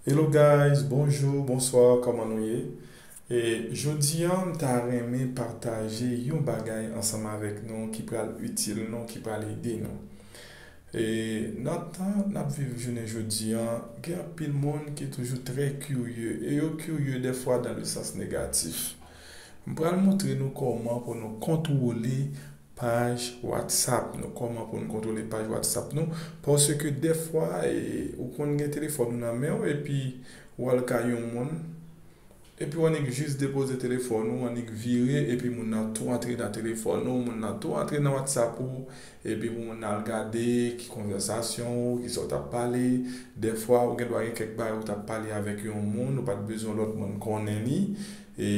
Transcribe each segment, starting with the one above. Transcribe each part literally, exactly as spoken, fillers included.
Hello guys, bonjou, bonswa, kòman nou ye? E jodi a, m ta renmen pataje yon bagay ansanm avèk nou ki pral itil nou, ki pral ede nou. E nan tan n ap viv jounen jodi a, gen anpil moun ki toujou trè kirye, e yo kirye dèfwa dans le sens négatif. M pral montre nou kòman pou nou kontwole paj WhatsApp nou, kòman pou nou kontwole paj WhatsApp nou, paske dèfwa, e, ou konn gen telefòn ou nan men w, epi w al kay yon moun, epi w annik jis depoze telefòn ou, annik vire, epi moun nan tou antre nan telefòn ou, moun nan tou antre nan WhatsApp ou, epi pou moun nan al gade ki konvèsasyon ou, ki sa w t ap pale. Dèfwa, ou gen dwa gen kèk bagay ou t ap pale avèk yon moun, ou pa t bezwen lòt moun konnen li, e,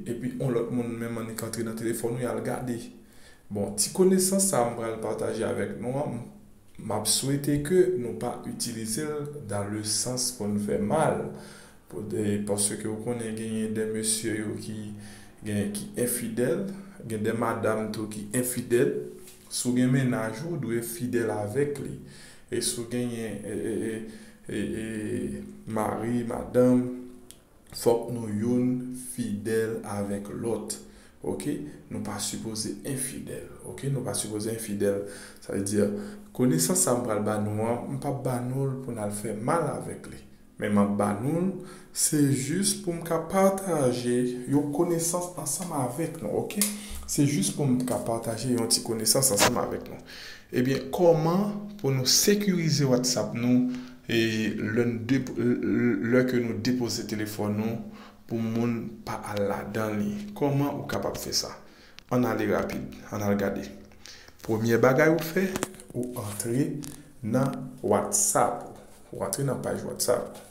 epi yon lòt moun menm annik antre nan telefòn ou, y al gade. Bon, ti konesans sa a m pral pataje avèk nou an, m, m ap swete ke nou pa itilize l dans le sens pou n fè mal. Pou de, paske ou konnen genyen de mesye yo ki, gen, ki enfidèl, gen de madanm tou ki enfidèl. Si w gen mennaj ou, w dwe fidèl avèk li. E si w genyen, e, e, e, e, e, mari, madanm, fòk nou youn fidèl avèk lòt. Oke? Nou pa sipoze enfidèl. Oke? Nou pa sipoze enfidèl. Sa vle di, konesans sa m pral ba nou an, m p ap ba nou l pou n al fè mal avèk li. Men m ap ba nou l, se jis pou m ka pataje yon konesans ansanm avèk nou, oke? Se jis pou m ka pataje yon ti konesans ansanm avèk nou. Ebyen, kòman pou nou sekirize WhatsApp nou, e, lè n depo-, lè ke nou depoze telefòn nou pou moun pa al ladan li? Kòman ou kapab fè sa? Ann ale rapid, ann al gade. Premye bagay ou fè, ou antre nan WhatsApp ou. Ou antre nan paj WhatsApp ou.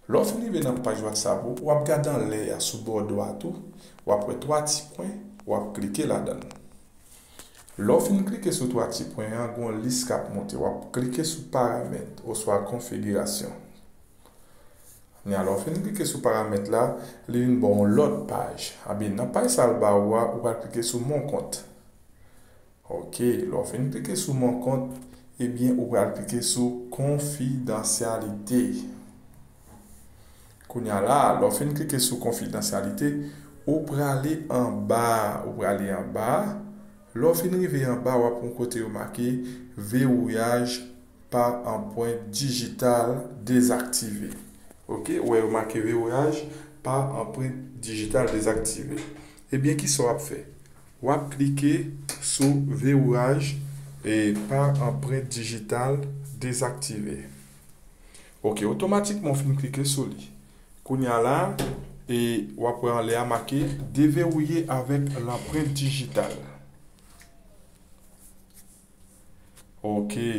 Lè w fin rive nan paj WhatsApp ou, w ap gade anlè a sou bò dwat ou, w ap wè twa ti pwen, w ap klike ladan l. Lè w fin klike sou twa ti pwen an, gen yon lis k ap monte. W ap klike sou paramèt oswa konfigirasyon. Kounye a, lè w fin klike sou paramèt la, li vin ba w yon lòt paj. Ebyen, nan paj sa a l ba ou a, ou pral klike sou Mon compte. Oke, lè w fin klike sou Mon compte, ebyen, ou pral klike sou konfidansyalite. Kounye a la, lè w fin klike sou konfidansyalite, ou prale anba, ou prale anba. Lè w fin rive anba, w ap wè yon kote yo make verrouillage par empreinte digitale désactivé. Oke, ou wè yo make verrouillage par empreinte digitale désactivé. Ebyen, kisa w ap fè? W ap klike sou verrouillage, e, par empreinte digitale désactivé. Oke, otomatikman w fin klike sou li. Kounye a la, e, w ap wè anlè a make déverrouiller avec l'empreinte digitale. Oke.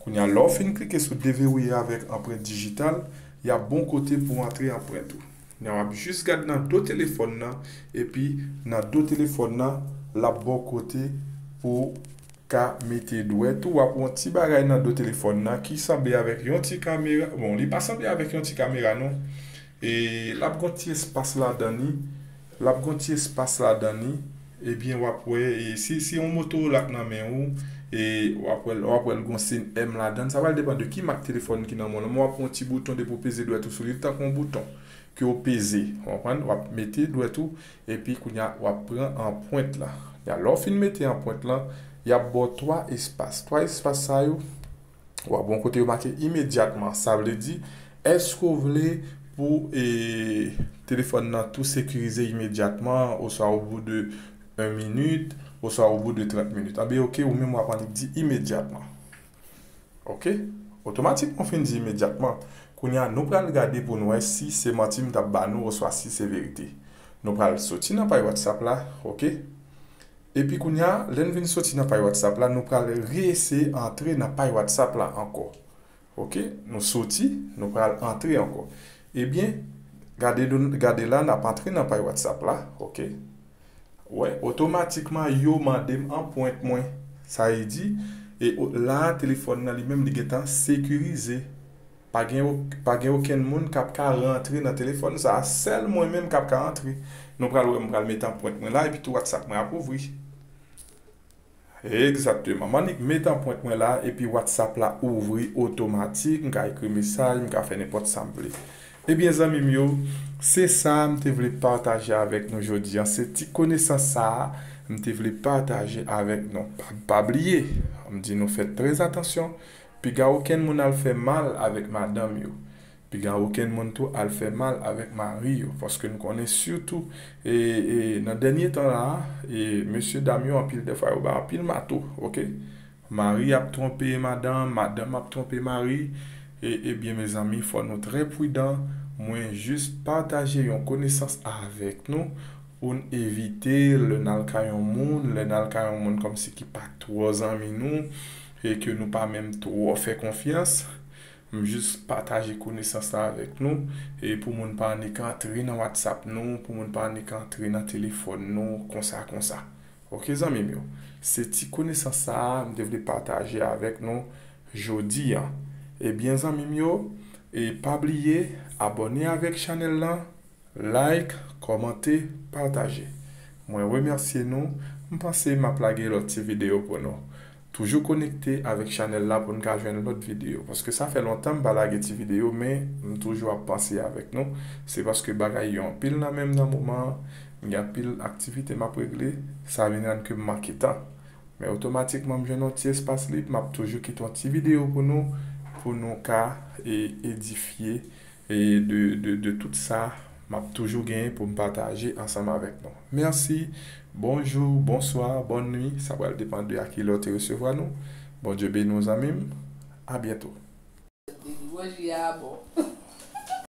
Kounye a, lè w fin klike sou déverrouiller avec empreinte digitale, y ap ba w yon kote pou w antre anprent ou. Kounye a, w ap jis gade nan do telefòn nan, epi nan do telefòn nan, l ap ba w kote pou w ka mete dwèt ou. W ap wè yon ti bagay nan do telefòn nan ki sanble avèk yon ti kamera. Bon, li pa sanble avèk yon ti kamera, non. E l ap gen yon ti espas ladan li. L ap gen yon ti espas ladan li. Ebyen, w ap wè, e si, si yon Motorola k nan men ou, e w ap wè, w ap wè l gen yon siy M ladan l. Sa pral depann de ki mak telefòn ki nan men w lan. Men w ap wè yon ti bouton depi w peze dwèt ou sou li, li tankou yon bouton ke w peze. Ou konprann? W ap mete dwèt ou, epi kounye a, w ap pran anprent lan. Ya, lè w fin mete anprent lan, y ap ba w twa espas. Twa espas sa yo, w ap wè yon kote yo make imedyatman. Sa vle di, èske w vle pou, e, telefòn nan tou sekirize imedyatman, oswa au bout de un minit, oswa au bout de trant minit? Anben, oke, ou menm w ap annik di imedyatman. Oke? Otomatikman, w fin di imedyatman. Kounye a, nou pral gade pou n wè si se manti m t ap ba nou, oswa si se verite. Nou pral soti nan paj WhatsApp la, oke? Epi kounye a, lè n vin soti nan paj WhatsApp la, nou pral reeseye antre nan paj WhatsApp la ankò. Oke? Nou soti, nou pral antre ankò. Ebyen, gade, gade la, n ap antre nan paj WhatsApp la, oke? Wè, otomatikman, yo mande m anprent mwen. Sa vle di, e o-, la, telefòn nan li menm, li gentan sekirize. Pa gen, pa gen okenn moun k ap ka rantre nan telefòn sa a. Sèl mwen menm k ap ka antre. Nou pral wè, m pral mete anprent mwen la, epi tou WhatsApp mwen ap ouvri. Egzakteman. M annik met anprent mwen la, epi WhatsApp la ouvri otomatik, m ka ekri mesaj, m ka fè nenpòt sa m vle. Ebyen, zanmi m yo, se sa m te vle pataje avèk nou jodi a. Se ti konesans sa a m te vle pataje avèk nou. Pa, pa bliye, m di nou fè trè atansyon. Piga okenn moun al fè mal avèk madanm yo. Piga okenn moun tou al fè mal avèk mari yo. Paske n konnen sitou, e, e, nan dènye tan la, e, mesye dam yo anpil dèfwa yo bay anpil mato, oke? Mari ap twonpe madanm, madanm ap twonpe mari. E, ebyen, mezanmi, fò nou trè pridan. Mwen jis pataje yon konesans avèk nou pou n evite lè n al kay yon moun, lè n al kay yon moun kòmsi ki pa twò zanmi nou, e ke nou pa menm twò fè konfyans. M jis pataje konesans la avèk nou, e pou moun pa annik antre nan WhatsApp nou, pou moun pa annik antre nan telefòn nou, konsa, konsa. Oke, zanmi m yo, se ti konesans sa a m te vle pataje avèk nou jodi a. Ebyen, zanmi m yo, e pa bliye abòne avèk chanèl lan, like, kòmante, pataje. Mwen remèsye nou. M panse m ap lage lòt ti videyo pou nou. Toujou konekte avèk chanèl la pou n ka jwenn lòt videyo. Paske sa fè lontan m pa lage ti videyo, men m toujou ap panse avèk nou. Se paske bagay yo anpil nan men m nan moman an. M gen anpil aktivite m ap regle. Sa vin rann ke m manke tan. Men otomatikman m jwenn yon ti espas lib, m ap toujou kite yon ti videyo pou nou, pou nou ka e, edifye e de, de, de tout sa m ap toujou genyen pou m pataje ansanm avèk nou. Mèsi, bonjou, bonswa, bòn nwi, sa pral depann de a kilè w te resevwa nou. Bondye beni w, zanmi m. A byento. Depi manje a bon.